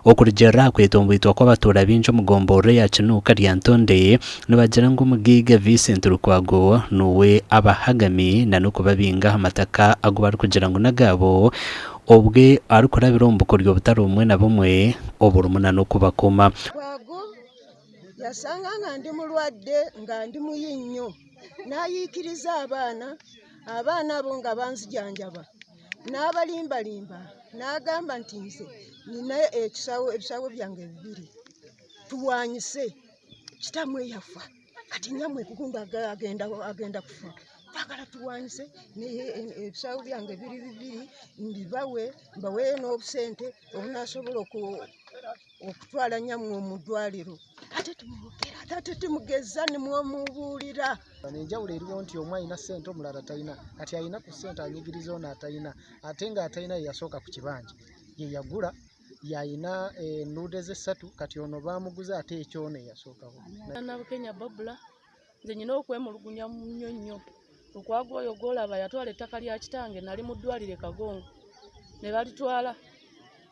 Okurugiirira aha kwetomboitwa kw'abatuura baingi omu gomborora eya Kinuuka Lyantonde, nibagira ngu omugaiga Vincent Lukwago niwe abahagami na n'okubabinga aha mataka agu barikugira ngu n'agaabo obwe arikurabira omu bukoryo butari bumwe na bumwe oburimu na n'okubakoma. Lukwago yasanga nga ndi mulwadde nga ndi muyi nnyo nayiikiriza abaana, abaana abo nga banzijanjaba. Naabalimbalimba naagamba nti, Nze nyine ebishaho byange bibiri, turwanise kitamwe yafa, kati nyamwe obundi agenda kufa, twagala turwanise ebishaho byange biri bibiri mbibawe, mbawe n'obusente obu naasobola okutwara nyamwe omu irwariro. Ate timugeza nimwo mubuurira. Enjawulo eriwo nti omu alina ssente omulala talina. Kati alina ku ssente anyigiriza ono atalina ate ng'atalina ye yasooka ku kibanja ye yagula y'alina enduuda ze essatu kati ono baamuguza ate eky'ono eyasookawo. Nabukenya Babula, Nze nyina okwemulugunya nnyo nnyo. Lukwago oyo gw'olaba yatwala ettaka lya kitange nali mu ddwaliro e Kagongo ne balitwala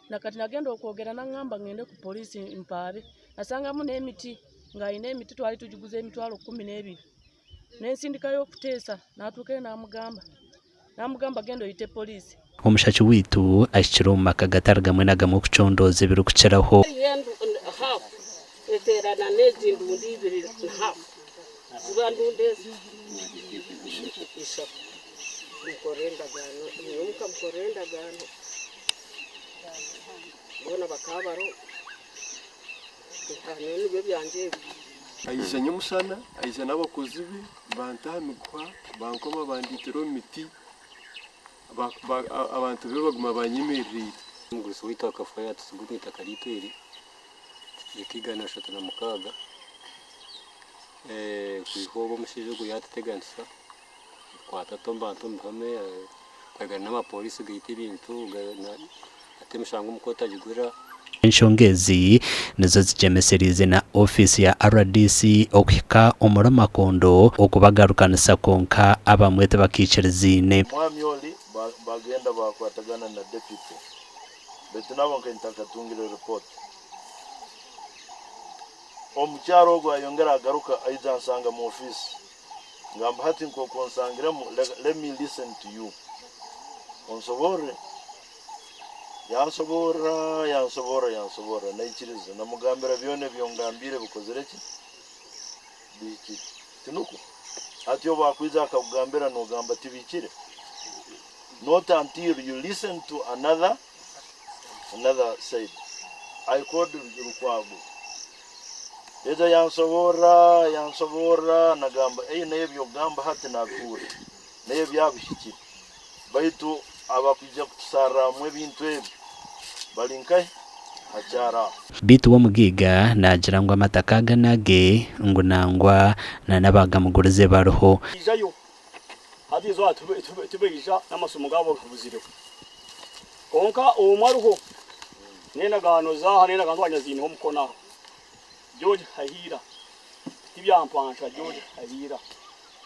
nakati nagenda okwogera n'aŋŋamba ŋŋende ku poliisi mpaabe nasangamu n'emiti ng'alina emiti twali tugiguza emitwalo 12 ne nsindikayo okuteesa n'atuukayo n'amugamba n'amugamba genda oyite poliisi. Omushaki waitu ahikire omu maka gatari gamwe na gamwe kucondooza ebirikukiraho. Aija nyomushana, aija n'abakozi be, banta aha miguha, bankoma bandiitira omu miti, abantu be baguma baanyemerereire. Omugurusi waitu akafa yaatutsiga omu itaka ryaitu eri riika 360. Kwiha obu omushaija ogu yaatuteganisa, kwata ata omu bantu omu bihome, kwegana n'amapooriisi gaita ebintu, ata emishango omu kooti agigura. Enshonga ezi nizo zigyemesereize na ofiisi ya rdc okuhika omuri Makondo okubagarukanisa kwonka abamwe tibakaikiriziine. Omwami oli bagenda bakwatagana na deputy baitu nabo nka ntakatungire report. Omukyara ogu ayongera agaruka aija ansanga mu office ngamba hati nkoku onsangiremu let me listen to you onsoborre. Yansoborra, yansoborra, yansoborra, naikiriza. Namugambira byona ebi ongambiire bikozire ki? Bihikire. Tinukwo? Hati obu akwija akakugambira nogamba tibihikire? Not until you listen to another another side. I called Lukwago. Yaija yansoborra, yansoborra, nagamba, ei naye ebyokugamba hati nabihurra. Naye byabihikire. Baitu abakwija kutusarramu ebintu ebyo bali nkahi? Hakyaro aho. Beitu we omugaiga naagira ngu amataka aga n'age ngu nangwa na n'abaagamugurize bariho. Ijayo hati eizooba tibaija n'amasomo gaabo gabuzireho. Kwonka omwe ariho n'endagaano zaaha n'endagaano ezi wagira ziineho omukono aha. George Hahiira, ti Byampansha George Hahiira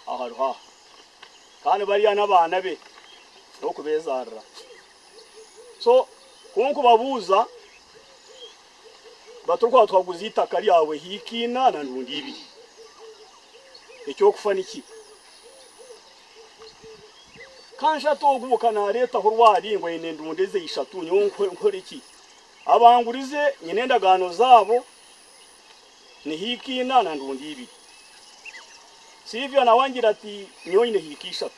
aha ariho aha. Kandi bariya n'abaana be n'okubeezaarira. So ku nkubabuuza bati orikuba twaguza eitaka ryawe hiika ina na ndundi ibiri, eky'okufa niki? Kanshatu ogu buka naareetaho rwari ngu aine endundi ezi ishatu nyowe nkore ki? Abangurize nyine endagaano zaabo ni hiika ina na ndundi ibiri. Silvia nawe angira ati, Nyowe nyine hiika ishatu.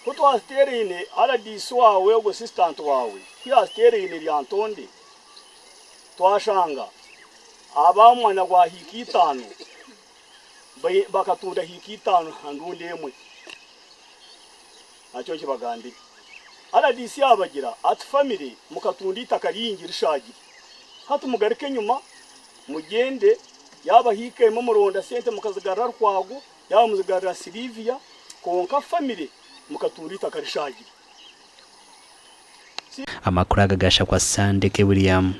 Ku twaziteeraine, rdc waawe ogwo assistant waawe ku yaaziteeraine Lyantonde, twashanga aba mwanya gwa hiika itaano bakatunda hiika itaano na ndundi emwe. Nakyo nkibagambire. Rdc yaabagira ati, Famire mukatunda eitaka ringi rishaagire. Hati mugaruke enyima mugyende, yaaba hiika emwe muronda sente mukazigarura Rukwago, yaaba muzigarura Sylivia, kwonka famire mukatunda eitaka rishaagire. Amakuru aga gashakwa Sandeke William.